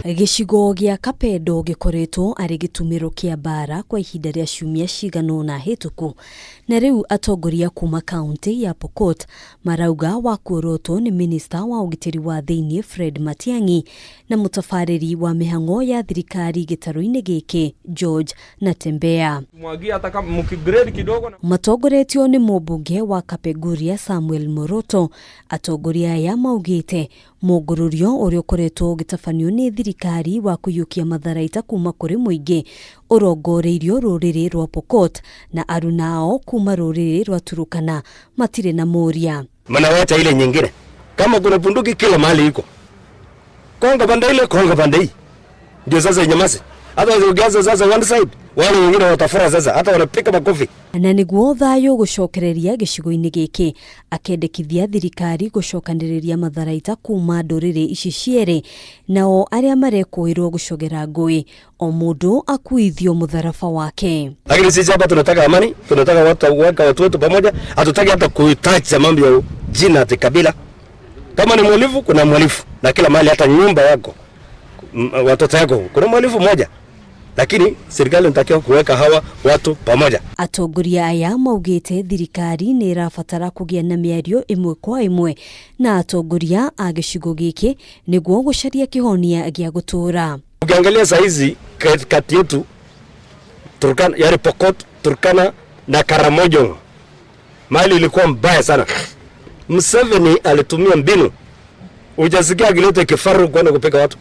Gĩcigo gĩa Kapedo gĩkoretwo arĩ gĩtumĩro kĩa mbara kwa ihinda rĩa ciumia cigana ũna hĩtũku, na rĩu atongoria kuma kaunti ya Pokot marauga wa kuorotwo nĩ minista wa ũgitĩri wa thĩinĩ Fred Matiang'i na mũtabarĩri wa mĩhang'o ya thirikari gĩtarũ-inĩ gĩkĩ George Natembeya. Mwagia hata kama mkigrade kidogo na Matongoretio nĩ mũmbunge wa Kapenguria Samuel Moroto, atongoria aya maugĩte mũngũrũrio ũrĩa ũkoretwo ũgĩtabanio nĩ thirikari wa kũiyũkia matharaita kuma kũrĩ mũingĩ ũrongoreirio rũrĩrĩ rwa Pokot na aruna ao kuma rũrĩrĩ rwa Turukana matirĩ na mũria. Mnawacha ile nyingine. Kama kuna bunduki kila mahali iko, konga pande ile, konga pande hii, ndio sasa inyamaze. Hata ukianza sasa one side, wale wengine watafura sasa, hata wanapika makofi. Na nĩguo thayũ gũcokereria gĩcigo-inĩ gĩkĩ, akendekithia thirikari gũcokanĩrĩria matharaita kuma ndũrĩrĩ ici cierĩ, nao arĩa marekũĩrwo gũcogera ngũĩ o mũndũ akuithio mũtharaba wake. Lakini sisi hapa tunataka amani, tunataka watu kuweka watu wetu pamoja, hatutaki hata kuitacha mambo ya jina ati kabila. Kama ni mhalifu, kuna mhalifu na kila mahali, hata nyumba yako watoto yako kuna mhalifu mmoja, lakini serikali inatakiwa kuweka hawa watu pamoja. Atongoria aya maugĩte thirikari nĩ ĩrabatara kũgĩa na mĩario ĩmwe kwa ĩmwe na atongoria a gĩcigo gĩkĩ nĩguo gũcaria kĩhonia gĩa gũtũũra. Ukiangalia saa hizi kati yetu Turkana, yani Pokot, Turkana na Karamojong, mahali ilikuwa mbaya sana. Museveni alitumia mbinu, hujasikia akileta kifaru kwenda kupiga watu.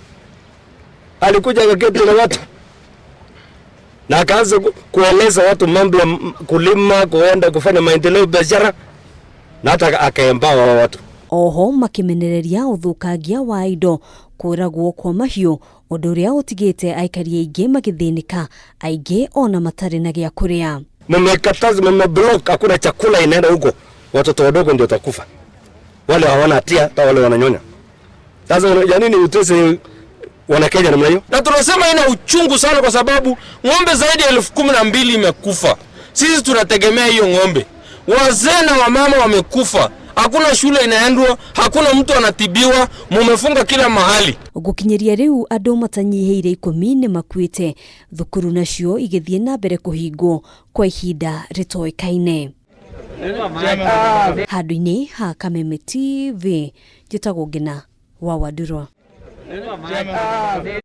Alikuja akaketi na watu na akaanza kueleza watu mambo ya kulima, kuenda kufanya maendeleo, biashara, na hata akaembawa wao watu. Oho makĩmenereria ũthũkangia wa indo, kũragwo kwa mahiũ, ũndũ ũrĩa ũtigĩte aikari aingĩ magĩthĩnĩka, aingĩ ona matarĩ na gĩa kũrĩa. Mmekataza, mmeblock, hakuna chakula inaenda huko, watoto wadogo ndio watakufa, wale hawana hatia, hata wale wananyonya. Sasa ya nini utese wana Kenya namna hiyo? Na tunasema ina uchungu sana kwa sababu ng'ombe zaidi ya 12,000 imekufa. Sisi tunategemea hiyo ng'ombe. Wazee na wamama wamekufa, hakuna shule inaendwa, hakuna mtu anatibiwa, mumefunga kila mahali. Gũkinyĩria rĩu andũ matanyihĩire 10 nĩ makuĩte, thukuru nacio igĩthiĩ na mbere kũhingwo kwa ihinda rĩtoĩkaine. Handũ-inĩ ha Kameme TV, njĩtagwo Ngina wa Wandurwa.